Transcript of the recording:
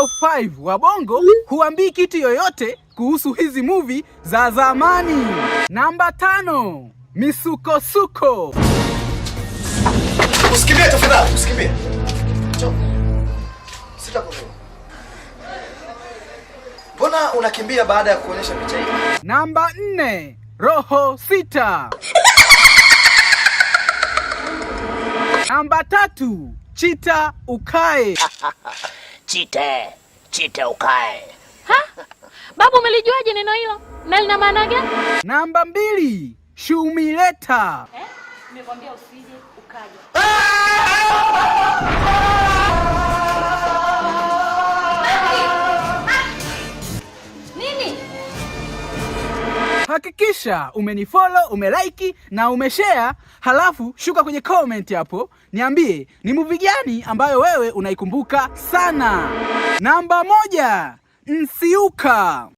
Top 5 wa Bongo huambii kitu yoyote kuhusu hizi movie za zamani. Namba 5, Misukosuko. Usikimbie tafadhali, usikimbie. Njoo. Sitakudhuru. Mbona unakimbia baada ya kuonyesha picha hii? Namba 4, Roho Sita. Namba 3, Chita Ukae. Chite, chite ukae. Ha? Babu, umelijuaje neno hilo? Na lina maana gani? Namba 2, Shumileta. Eh? Nimekwambia usije ukaja. Nini? Hakikisha umenifollow, umelike na umeshare, halafu shuka kwenye comment hapo niambie ni movie gani ambayo wewe unaikumbuka sana. Namba 1, Nsiuka.